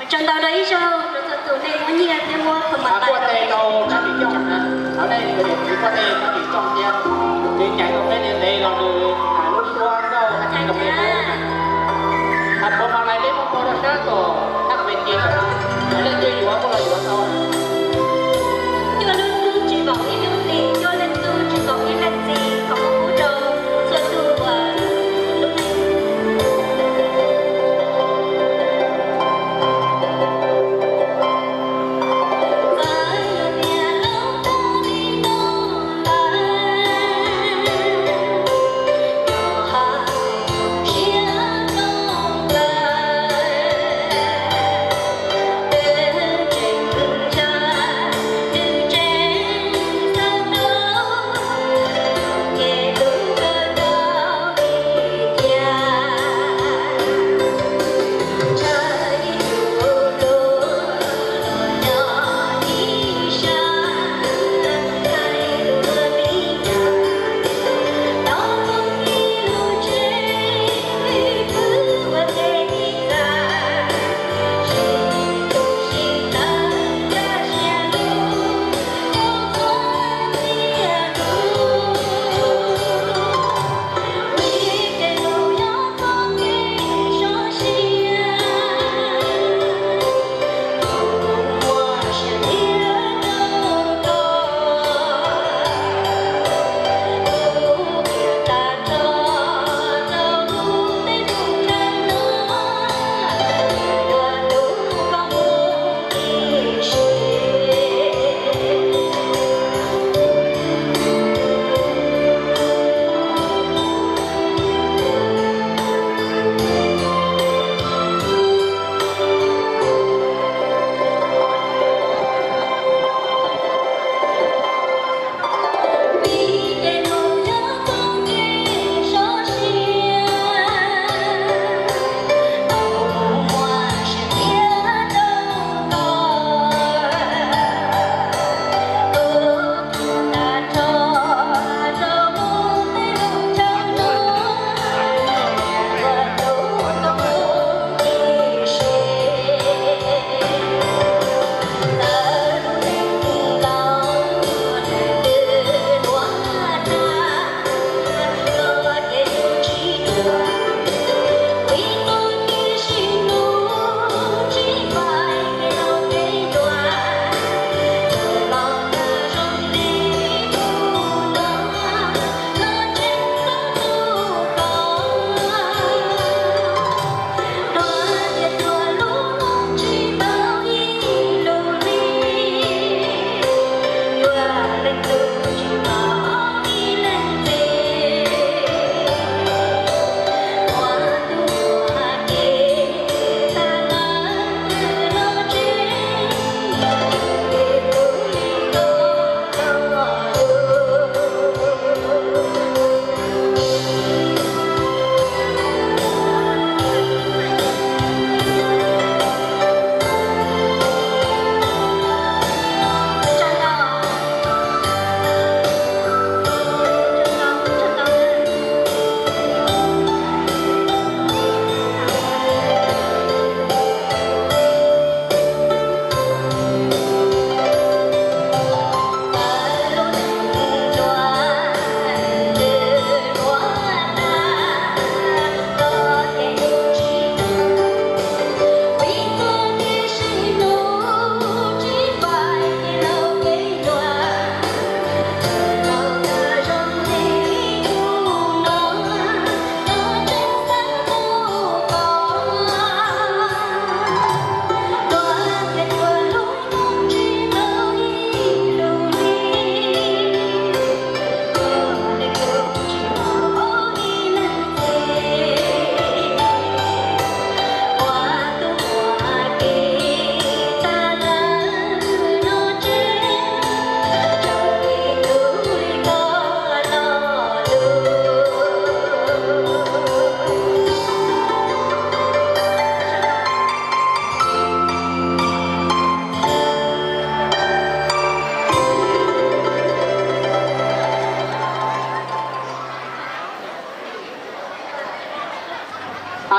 Tsaws ntau rau ib zaug rau txhua tus nej muab nyiaj thiab muab pha mas tais rau peb. Tsaws ntau rau nej, kuv niam txiv poj nej, txiv toj thiab, nws cais rau peb ntev ntev los nws lub suab nkauj hais rau peb. Puav mas lais neb muab pov rau sab tom thaj me cia, leej twg yuav muab los yuav tau. Coj leej twg tsis npaum ib lub hlis, coj leej twg tsis npaum ib leej txiv, thov muab pub rau txhua tus uas lub neej.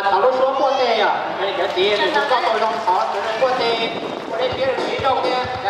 Thaum lub suab muaj tes os. Cov txiv, tus koj tau zoo qhov txawv rau puab tes, ua dej siab rau txiv zaug thiab.